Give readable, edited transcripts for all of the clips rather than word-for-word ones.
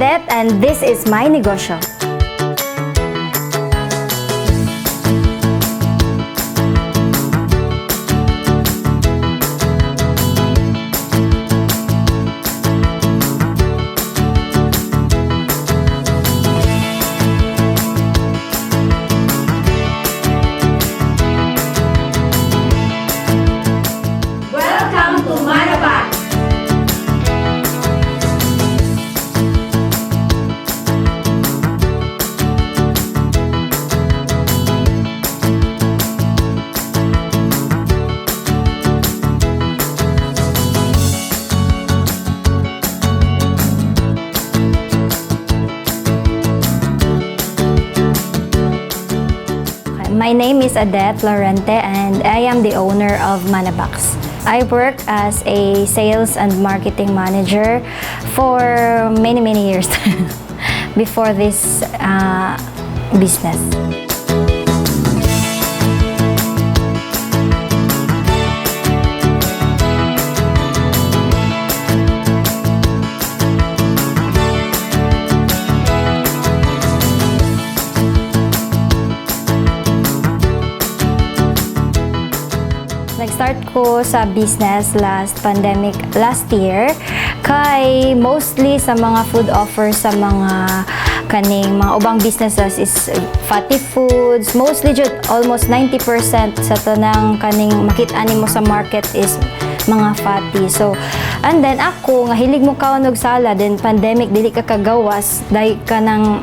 Odette and this is my negosyo. Welcome to Manabat! My name is Odette Lorente and I am the owner of Manabox. I work as a sales and marketing manager for many, many years before this business. Nag-start ko sa business last pandemic last year kay mostly sa mga food offers sa mga kaning mga ubang businesses is fatty foods, mostly jud almost 90% sa tanang kaning makita nimo sa market is mga fatty. So and then ako nga hilig mo kaon og salad, then pandemic, dili ka kagawas dahil kanang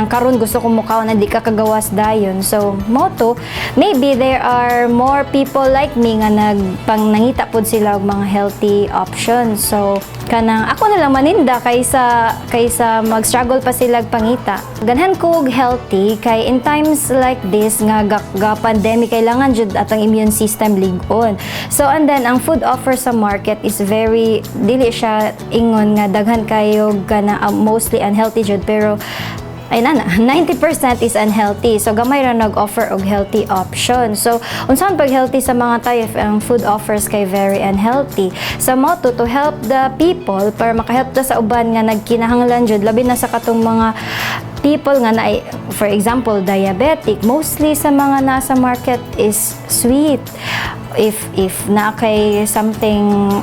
karon gusto ko mukaon na di ka kagawas dayon. So mao to, maybe there are more people like me nga nagpang nangita pod sila og mga healthy options. So kanang ako na lang maninda kaysa mag-struggle pa sila og pangita. Ganhan ko og healthy kay in times like this nga ga pandemic, kailangan jud atong immune system lig-on. So and then ang food offer sa market is very, dili siya ingon nga daghan kayo kana, mostly unhealthy jud, pero ay nana, 90% is unhealthy. So gamay ra nag-offer og healthy option. So unsaon pag healthy sa mga tayo if ang food offers kay very unhealthy? So mao to help the people, para makahelp ta sa uban nga nagkinahanglan jud, labi na sa katong mga people nga na, for example, diabetic. Mostly sa mga nasa market is sweet. If na kay something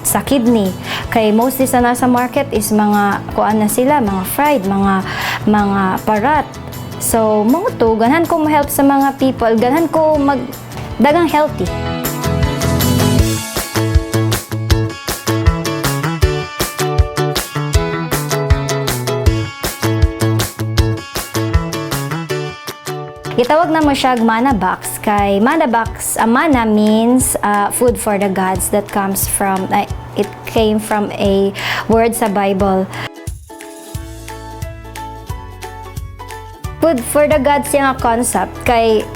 sa kidney, kay mostly sa nasa market is mga kuan na sila, mga fried, mga parat. So mao to, ganhan ko mo-help sa mga people, ganhan ko mag dagang healthy. Gitawag na mo siya Mana Box kay Mana Box, mana means food for the gods that comes from it came from a word sa Bible. Food for the gods yung concept kay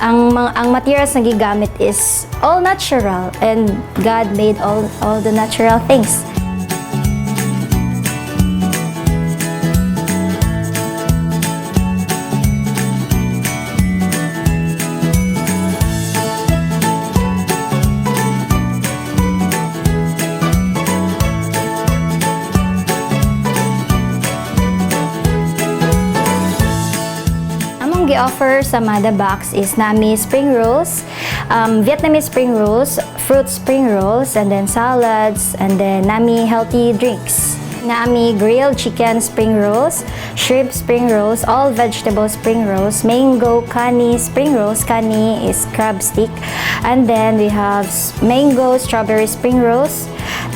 ang materials na gigamit is all natural and God made all the natural things. Among gi-offer sa Mada Box is nami spring rolls, Vietnamese spring rolls, fruit spring rolls, and then salads, and then nami healthy drinks. Nami grilled chicken spring rolls, shrimp spring rolls, all vegetable spring rolls, mango kani spring rolls, kani is crab stick, and then we have mango strawberry spring rolls,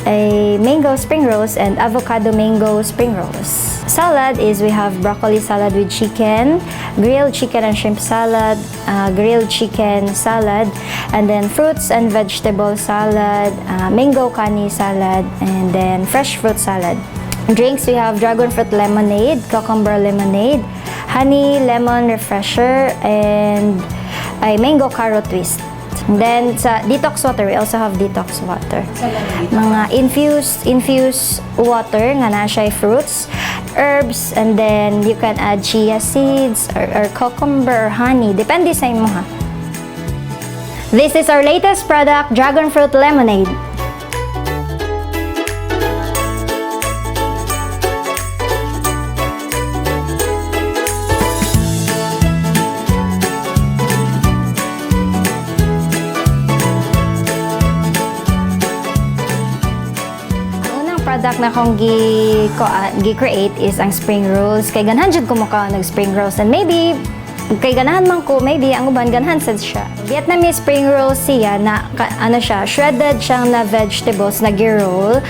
a mango spring rolls, and avocado mango spring rolls. Salad is we have broccoli salad with chicken, grilled chicken and shrimp salad, grilled chicken salad, and then fruits and vegetable salad, mango kani salad, and then fresh fruit salad. Drinks, we have dragon fruit lemonade, cucumber lemonade, honey lemon refresher, and ay, mango carrot twist. And then sa detox water, we also have detox water. Mga infused water nga naa siya fruits, herbs, and then you can add chia seeds or cucumber or honey. Depende sa imo ha. This is our latest product, dragon fruit lemonade. product na akong gi-create is ang spring rolls. Kay ganahan jud ko mokaon og spring rolls and maybe kay ganahan man ko, maybe ang uban ganahan sad siya. Vietnamese spring rolls siya na ano siya, shredded siyang na vegetables na gi-roll.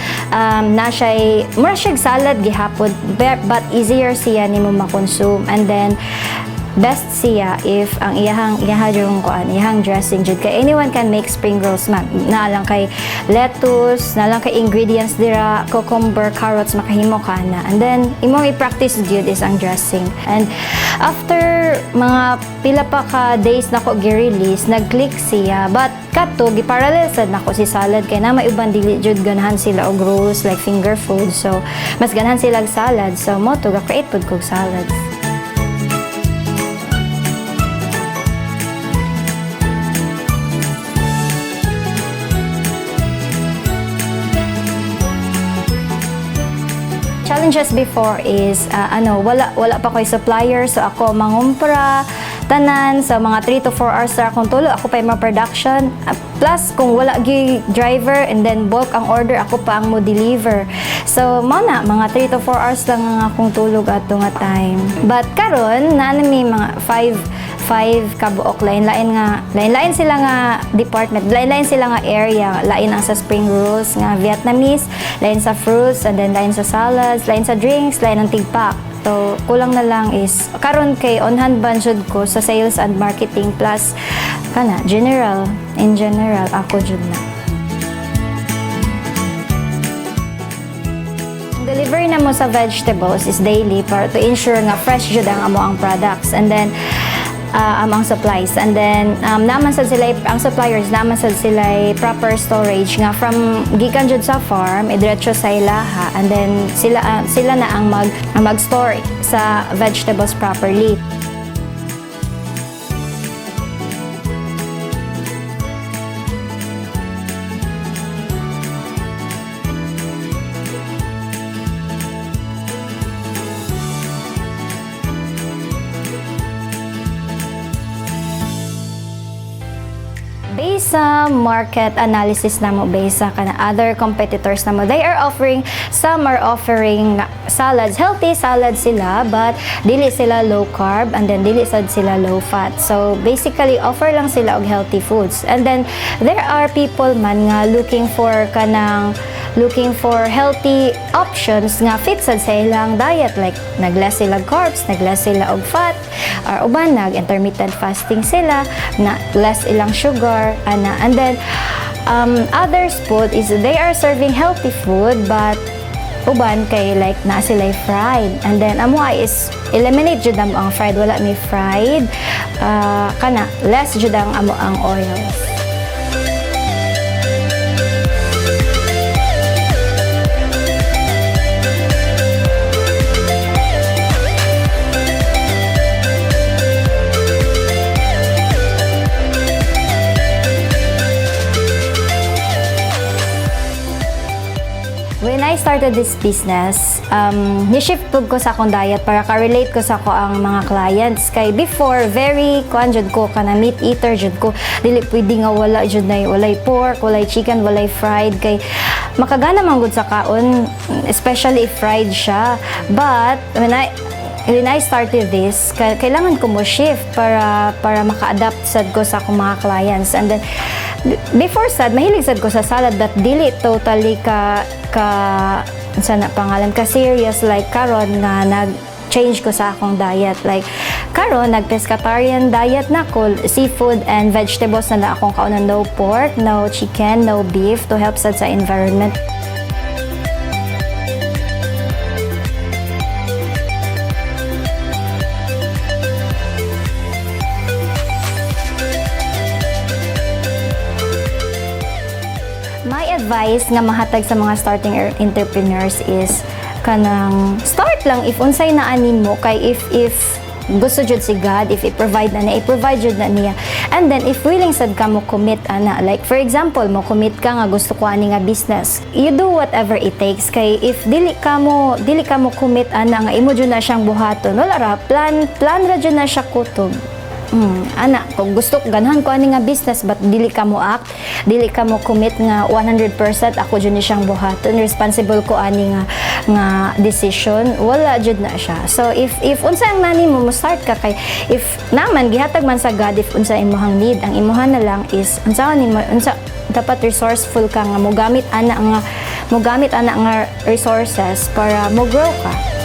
Na siya mura siya salad gihapon but easier siya nimo ma-consume. And then best siya if ang iyahang iyaha yung kuan, iyahang dressing jud, kay anyone can make spring rolls man. Naa lang kay lettuce, naa lang kay ingredients dira, cucumber, carrots, makahimo ka na. And then imong i-practice jud is ang dressing. And after mga pila pa ka days nako gi-release, nag-click siya, but kato gi-parallel sad nako si salad kay na may uban dili jud ganahan sila og rolls, like finger food, so mas ganahan sila og salad. So mao to ga-create pud kog salads. Challenges before is ano, wala pa ko'y supplier, so ako mangumpra tanan sa mga 3 to 4 hours ra akong tulo, ako pa yung mga production. Plus kung wala gi driver and then bulk ang order, ako pa ang mo deliver. So mao na mga 3 to 4 hours lang ang akong tulog ato nga time. But karon naa na mi mga 5 five kabuok, lain-lain nga, lain-lain sila nga department, lain-lain sila nga area. Lain ang sa spring rolls nga Vietnamese, lain sa fruits, and then lain sa salads, lain sa drinks, lain ang tigpak. So kulang na lang is karon kay on hand ban jud ko sa sales and marketing plus kana general, in general ako jud na. Ang delivery namo sa vegetables is daily para to ensure nga fresh jud ang amo ang products and then among supplies. And then naman sad sila ang suppliers, naman sad sila proper storage nga from gikan jud sa farm idiretso sa ilaha, and then sila na ang mag-store sa vegetables properly. Based sa market analysis namo, based sa kana other competitors namo, they are offering, some are offering salads, healthy salads sila, but dili sila low carb and then dili sad sila low fat. So basically offer lang sila og healthy foods. And then there are people man nga looking for kanang looking for healthy options nga fit sad sa ilang diet, like nagless sila carbs, nagless sila og fat, or uban nag intermittent fasting sila na less ilang sugar ana. And then others food is they are serving healthy food, but uban kay like na sila fried. And then amo ay is eliminate jud amo ang fried, wala may fried, kana less jud ang amo ang oils. When I started this business, ni-shift pud ko sa akong diet para ka-relate ko sa ako ang mga clients. Kay before, very kuan jud ko, kana meat eater jud ko. Dili pwede nga wala jud na walay pork, walay chicken, walay fried. Kay makagana man gud sa kaon, especially if fried siya. But when I started this, kailangan ko mo shift para maka-adapt sad ko sa akong mga clients. And then before sad, mahilig sad ko sa salad, but dili totally ka sa na pangalan ka serious like karon nga nag change ko sa akong diet. Like karon nag pescatarian diet na ko, seafood and vegetables na lang akong kaunan, no pork, no chicken, no beef, to help sad sa environment. My advice nga mahatag sa mga starting entrepreneurs is kanang start lang if unsay naa nimo, kay if gusto jud si God, if i-provide na niya, i-provide jud na niya. And then if willing sad ka mo commit ana, like for example mo commit ka nga gusto ko ani nga business, you do whatever it takes, kay if dili ka mo commit ana nga imo jud na siyang buhaton, wala ra, plan plan ra jud na siya kutob. Ana, kung gusto, ganahan ko ani nga business, but dili ka mo act, dili ka mo commit nga 100% ako jud ni siyang buhaton, responsible ko ani nga decision, wala jud na siya. So if unsa ang nani mo, mo start ka, kay if naman gihatag man sa God, if unsa imong need, ang imuha na lang is unsa nimo, unsa dapat resourceful ka nga mo gamit ana nga resources para mo grow ka.